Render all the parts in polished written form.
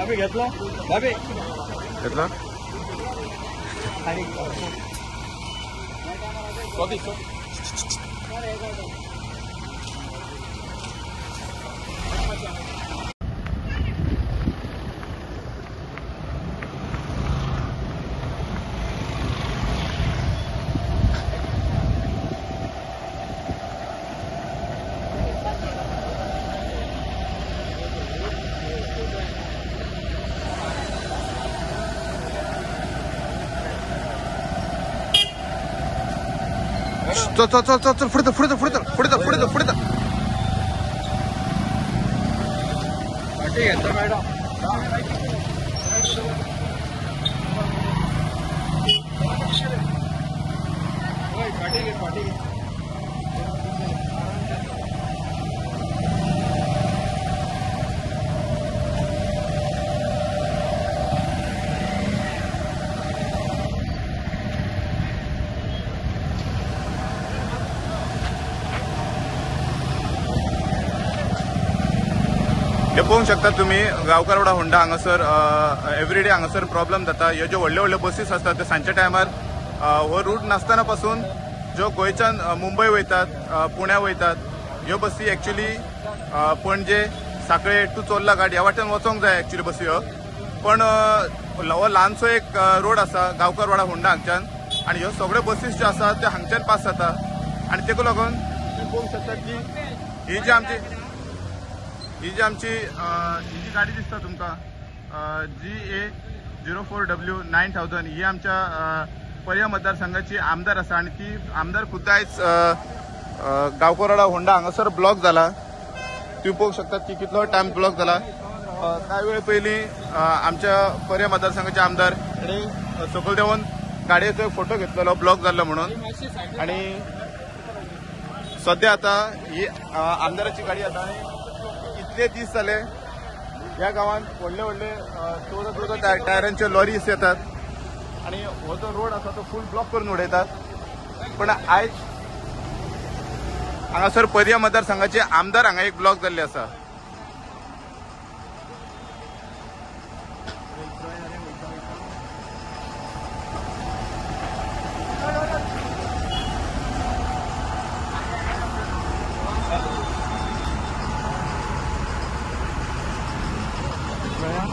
अरे घेतला घेतला. चल चल चल चल चल पुढे पुढे पुढे पुढे पुढे पुढे. हे पळोवंक शकता तुम्ही गांवकारवाडा होंडा हांगासर एवरीडे हांगासर प्रॉब्लम जाता. ह्यो ज्यो व्हडल्यो व्हडल्यो बसीस आसतात ते सांजच्या टायमार हो रूट नासतना पासून ज्यो गोंयच्यान मुंबय वयतात, पुण्या वयतात, ह्यो बसी एक्चुली पणजे, साखळे टू चोर्ला घाट ह्या वाटेन वचोंक जाय एक्चुली बसी ह्यो. पण हो ल्हानसो एक रोड आसा गांवकारवाडा होंडा हांगच्यान आनी ह्यो सगळ्यो बसीस ज्यो आसा त्यो हांगच्यान पास जाता आनी तेका लागून तुमी पळोवंक शकतात की ही जी आमची ही जी आमची ही जी गाडी दिसता तुमकां GA 04W 9000 ही आमच्या पर्या मतदारसंघाची आमदार आसा आनी ती आमदार खुद्द आयज गांवकारवाडा होंडा हांगासर ब्लॉक जाला. तुम्ही पळोवंक शकतात की कितलो टायम ब्लॉक जाला. कांय वेळ पयलीं आमच्या पर्या मतदारसंघाचे आमदार हेणी सकयल देंवन गाडयेचो एक फोटो घेतलेलो ब्लॉक जाल्लो म्हणून. आनी सद्या आतां ही आमदाराची गाडी आसा आनी इतले दीस जाले ह्या गांवांत व्हडले व्हडले 14 14 टायरांच्यो लॉरीज येतात आनी हो जो रोड आसा तो फूल ब्लॉक करून उडयतात. पण आयज हांगासर पर्या मतदारसंघाचे आमदार हांगा एक ब्लॉक जाल्ले आसा.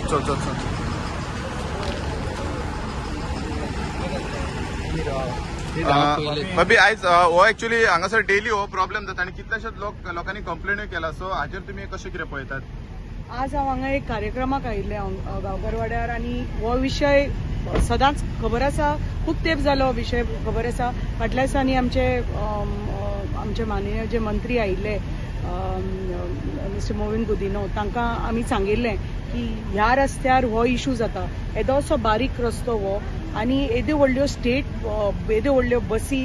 चल चल चल. भाभी आयज हो एक्चुअली हांगासर डेली हो प्रॉब्लेम जाता आनी कितल्याशाच लोकांनी कंप्लेनूय केला. सो हाजेर तुमी कशें कितें पळयतात? आज हांव हांगा एक कार्यक्रमाक आयिल्लें गांवकारवाड्यार आनी हो विशय सदांच खबर आसा, खूब तेंप जालो हो विशय खबर आसा. फाटल्या दिसांनी आमचे आमचे माननीय जे मंत्री आयिल्ले मिस्टर मोविन गुदिनो, तांकां आमी सांगिल्लें की ह्या रस्त्यार हो इशू जाता, येदोसो बारीक रस्तो हो आनी येद्यो व्हडल्यो स्टेट, येद्यो व्हडल्यो बसी,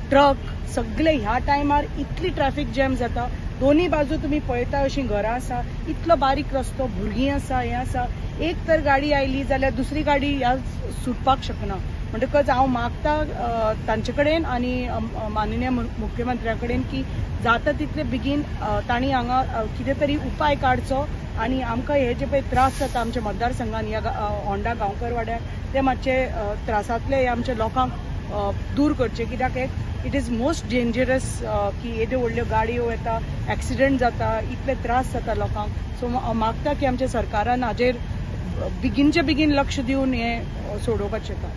ट्रक सगळे ह्या टायमार इतली ट्रॅफिक जॅम जाता. दोन्ही बाजू तुमी पळयता अशीं घरां आसा, इतलो बारीक रस्तो, भुरगीं आसा, हें आसा. एक तर गाडी आयली जाल्यार दुसरी गाडी ह्या सुटपाक शकना. म्हणटकच हांव मागता तांचे कडेन आनी माननीय मुख्यमंत्र्या कडेन की जाता तितले बेगीन तांणी हांगा कितें तरी उपाय काडचो आनी आमकां हे जे पळय त्रास जाता आमच्या मतदारसंघान ह्या होंडा गांवकारवाड्यार ते मातशे त्रासांतले हे आमच्या लोकांक दूर करचे. कित्याक it is most dangerous की येद्यो व्हडल्यो गाडयो येता, एक्सिडंट जाता, इतले त्रास जाता लोकांक. सो हांव मागता की आमच्या सरकारान हाजेर बेगीनचे बेगीन लक्ष दिवन हें सोडोवपाचें काम.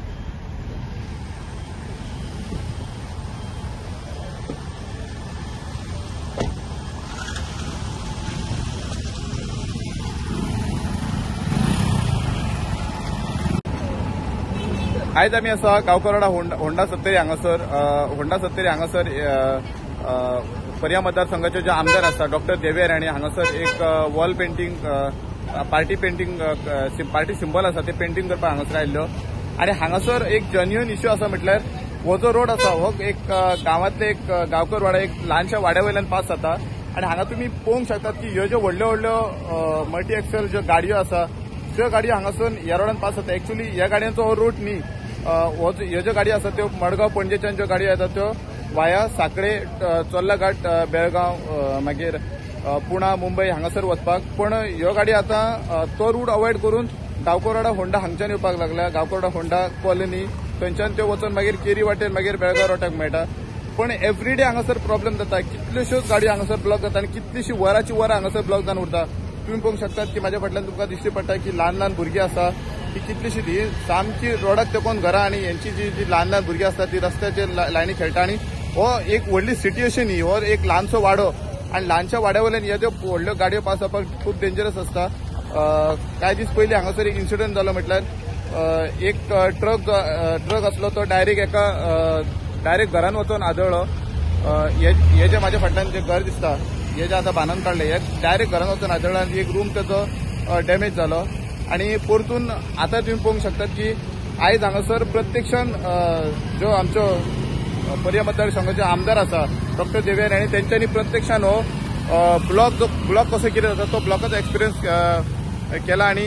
आयज आमी आसा गांवकारवाडा होंडा सत्तरी हांगासर. होंडा सत्तरी हांगासर पर्या मतदारसंघाचे जे आमदार आसा डॉक्टर देविया राणे हांगासर एक wall painting, party painting, party symbol आसा ते पेंटींग करपाक हांगासर आयिल्लो. आनी हांगासर एक जेन्युइन इश्यू आसा म्हटल्यार हो जो रोड आसा हो एक गांवांतले एक गांवकारवाडा एक ल्हानशा वाड्या वयल्यान पास जाता आनी हांगा तुमी पळोवंक शकतात की ह्यो ज्यो व्हडल्यो व्हडल्यो मल्टी एक्सेल ज्यो गाडयो आसा त्यो गाडयो हांगासून ह्या रोडान पास जाता. एक्चुअली ह्या गाडयांचो हो रूट न्ही, हो ह्यो ज्यो गाडयो आसा त्यो मडगांव पणजेच्यान ज्यो गाडयो येतात त्यो वाया साखळे, चोर्ला घाट, बेळगांव, मागीर पुणा, मुंबय हांगासर वचपाक. पण ह्यो गाडी आतां तो रूट अवॉयड करून गांवकारवाडा होंडा हांगच्यान येवपाक लागल्या. गांवकारवाडा होंडा कॉलनी थंयच्यान त्यो वचून मागीर केरी वाटेन मागीर बेळगांव रोटाक मेळटा. पण एवरीडे हांगासर प्रॉब्लेम जाता. कितल्योश्योच गाडयो हांगासर ब्लॉक जाता आनी कितलीशी वराची वरां हांगासर ब्लॉक जावन उरता. तुम्ही पळोवंक शकतात की म्हाज्या फाटल्यान तुमकां दिश्टी पडटा की ल्हान ल्हान भुरगीं आसा ती कितलीशी ती सामकी रोडाक तेंकोन घरां आनी हेंची जी जी ल्हान ल्हान भुरगीं आसता ती रस्त्याचेर लायनी खेळटा. आनी हो एक व्हडली सिटी अशी न्ही, हो एक ल्हानसो वाडो आनी ल्हानशा वाड्या वयल्यान ह्यो ज्यो व्हडल्यो गाडयो पास जावपाक खूब डेंजरस आसता. कांय दीस पयलीं हांगासर एक इन्सिडंट जालो, म्हटल्यार एक ट्रक आसलो तो डायरेक्ट एका डायरेक्ट घरान वचून आदळ्ळो. हे जे म्हाज्या फाटल्यान जे घर दिसता हे जे आतां बांदून काडलें हे डायरेक्ट घरान वचून आदळ्ळो आनी एक रूम तेजो डॅमेज जालो. आनी परतून आतां तुमी पळोवंक शकतात की आयज हांगासर प्रत्यक्षान ज्यो आमच्यो पर्या मतदारसंघाचे आमदार आसा डॉक्टर देविया राणे तेंच्यांनी प्रत्यक्षान हो ब्लॉक कसो कितें जाता तो ब्लॉकाचो एक्सपिरियन्स केला. आनी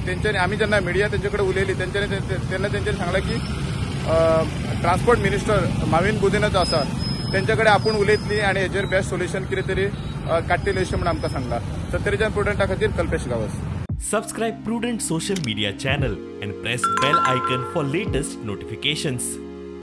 तेंच्यांनी आमी जेन्ना मिडिया तेंचे कडेन उलयली तेंच्यांनी तेन्ना तेंच्यांनी सांगलें की ट्रान्सपोर्ट मिनिस्टर माविन गुदिन्हो जो आसा तेंचे कडेन आपूण उलयतली आनी हेजेर बेस्ट सोल्युशन कितें तरी काडटली अशें म्हूण आमकां सांगलां. सत्तरीच्यान प्रुडंटा खातीर Kalpesh Gawas. Subscribe Prudent social media channel and press bell icon for latest notifications.